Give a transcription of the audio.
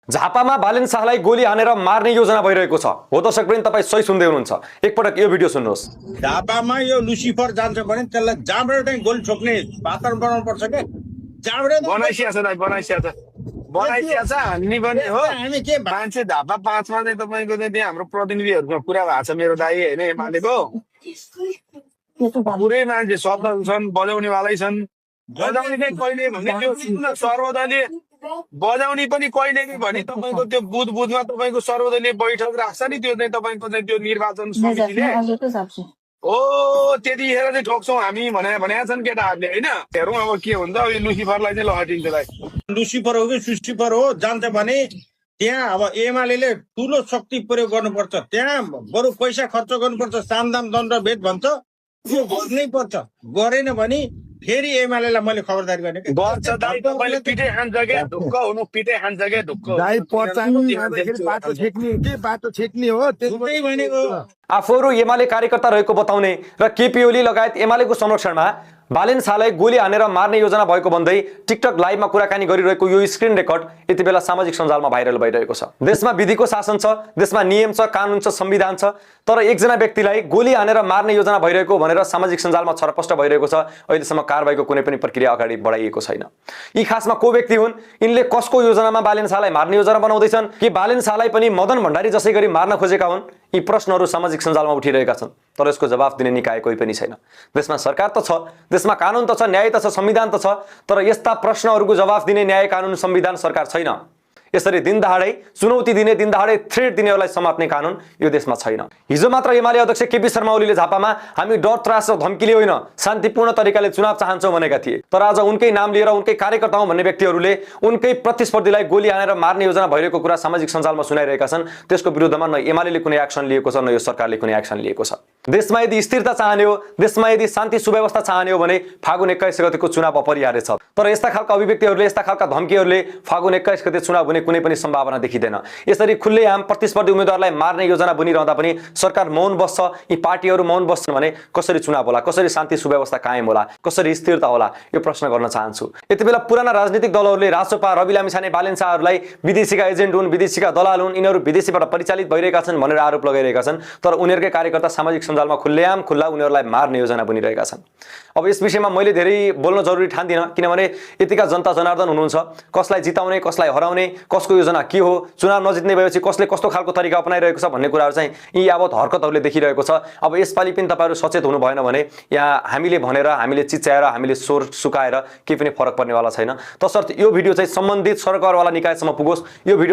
झापामा बालिन शाहलाई गोली हानेर मार्ने योजना भइरहेको छ। हो दर्शकवृन्द, तपाईँ सही सुन्दै हुनुहुन्छ। एकपटक यो भिडियो सुन्नुहोस्। झापामा यो लुसिफर जान्छ भने त्यसलाई जहाँबाट चाहिँ गोली ठोक्ने वातावरण बनाउनु पर्छ के जहाँबाट बनाइसिया छ हान्ने पनि हो। हामी के मान्छे झापा 5 मा चाहिँ तपाईँको चाहिँ त्यहाँ हाम्रो प्रतिनिधिहरूसँग कुरा भएको छ। मेरो दाइ होइन एमालेको पुरै मान्छे शब्दहरू छन्, बजाउनेवालै छन्। बजाउने चाहिँ कहिले भने त्यो सर्वदलीय बजाउने पनि कहिले भने तपाईँको त्यो बुथ बुथमा तपाईँको सर्वदलीय बैठक राख्छ नि, त्यो चाहिँ तपाईँको चाहिँ त्यो निर्वाचन समितिले हो त्यतिखेर चाहिँ ठोक्छौँ हामी भनेका छन् केटाहरूले होइन। हेरौँ अब के हुन्छ। अब यो लुसिफरलाई चाहिँ लहटिन्छ दाइ। लुसिफर हो कि सुसिफर हो जान्छ भने त्यहाँ अब एमाले ठुलो शक्ति प्रयोग गर्नुपर्छ। त्यहाँ बरु पैसा खर्च गर्नुपर्छ। सामदाम दण्ड भेद भन्छ, त्यो गर्नै पर्छ। गरेन भने फेरि एमालेलाई मैले खबरदारी गर्ने गर्छ दाइ। तपाईँले पिठे खान्छ क्या ढुक्क हुनु, पिठे खान्छ क्या ढुक्क। दाइ बाटो छेक्ने हो त्यही भनेको। आफूहरू एमाले कार्यकर्ता रहेको बताउने र केपी ओली लगायत एमालेको संरक्षणमा बालिन शाहलाई गोली हानेर मार्ने योजना भएको भन्दै टिकटक लाइभमा कुराकानी गरिरहेको यो स्क्रिन रेकर्ड यति बेला सामाजिक सञ्जालमा भाइरल भइरहेको छ। देशमा विधिको शासन छ, देशमा नियम छ, कानुन छ, संविधान छ, तर एकजना व्यक्तिलाई गोली हानेर मार्ने योजना भइरहेको भनेर सामाजिक सञ्जालमा छरपष्ट भइरहेको छ। अहिलेसम्म कारबाहीको कुनै पनि प्रक्रिया अगाडि बढाइएको छैन। यी खासमा को व्यक्ति हुन्? यिनले कसको योजनामा बालिन शाहलाई मार्ने योजना बनाउँदैछन्? कि बालिन शाहलाई पनि मदन भण्डारी जसै गरी मार्न खोजेका हुन्? यी प्रश्नहरू सामाजिक सञ्जालमा उठिरहेका छन्, तर यसको जवाफ दिने निकाय कोही पनि छैन। देशमा सरकार त छ, देशमा कानुन त छ, न्याय त छ, संविधान त छ, तर यस्ता प्रश्नहरूको जवाफ दिने न्याय, कानुन, संविधान, सरकार छैन। यसरी दिनदहाडै चुनौती दिने, दिनदहाडै थ्रेट दिनेहरूलाई समात्ने कानुन यो देशमा छैन। हिजो मात्र एमाले अध्यक्ष केपी शर्मा ओलीले झापामा हामी डर, त्रास र धम्कीले होइन शान्तिपूर्ण तरिकाले चुनाव चाहन्छौँ भनेका थिए। तर आज उनकै नाम लिएर उनकै कार्यकर्ता हुँ भन्ने व्यक्तिहरूले उनकै प्रतिस्पर्धीलाई गोली हानेर मार्ने योजना भइरहेको कुरा सामाजिक सञ्जालमा सुनाइरहेका छन्। त्यसको विरुद्धमा न एमाले कुनै एक्सन लिएको छ, न यो सरकारले कुनै एक्सन लिएको छ। देशमा यदि स्थिरता चाहने हो, देशमा यदि शान्ति सुव्यवस्था चाहने हो भने फागुन 21 गतेको चुनाव अपरिहार्य छ। तर यस्ता खालका अभिव्यक्तिहरूले, यस्ता खालका धम्कीहरूले फागुन 21 गते चुनाव हुने कुनै पनि सम्भावना देखिँदैन। यसरी खुल्लेआम प्रतिस्पर्धी उम्मेदवारलाई मार्ने योजना बनिरहँदा पनि सरकार मौन बस्छ, यी पार्टीहरू मौन बस्छन् भने कसरी चुनाव होला, कसरी शान्ति सुव्यवस्था कायम होला, कसरी स्थिरता होला, यो प्रश्न गर्न चाहन्छु। यति बेला पुराना राजनीतिक दलहरूले रासोपा, रवि लामिछाने, बालिन शाहहरूलाई विदेशीका एजेन्ट हुन्, विदेशीका दलाल हुन्, यिनीहरू विदेशीबाट परिचालित भइरहेका छन् भनेर आरोप लगाइरहेका छन्। तर उनीहरूकै कार्यकर्ता सामाजिक सञ्जालमा खुल्लेआम खुल्ला उनीहरूलाई मार्ने योजना बनिरहेका छन्। अब यस विषयमा मैले धेरै बोल्न जरुरी ठान्दिनँ, किनभने यतिका जनता जनार्दन हुनुहुन्छ। कसलाई जिताउने, कसलाई हराउने, कसको योजना के हो, चुनाव नजित्ने भएपछि कसले कस्तो खालको तरिका अपनाइरहेको छ भन्ने कुराहरू चाहिँ यी यावत हरकतहरूले देखिरहेको छ। अब यसपालि पनि तपाईँहरू सचेत हुनु भएन भने यहाँ हामीले भनेर, हामीले चिच्याएर, हामीले स्वर सुकाएर केही पनि फरक पर्नेवाला छैन। तसर्थ यो भिडियो चाहिँ सम्बन्धित सरकारवाला निकायसम्म पुगोस्। यो भिडियो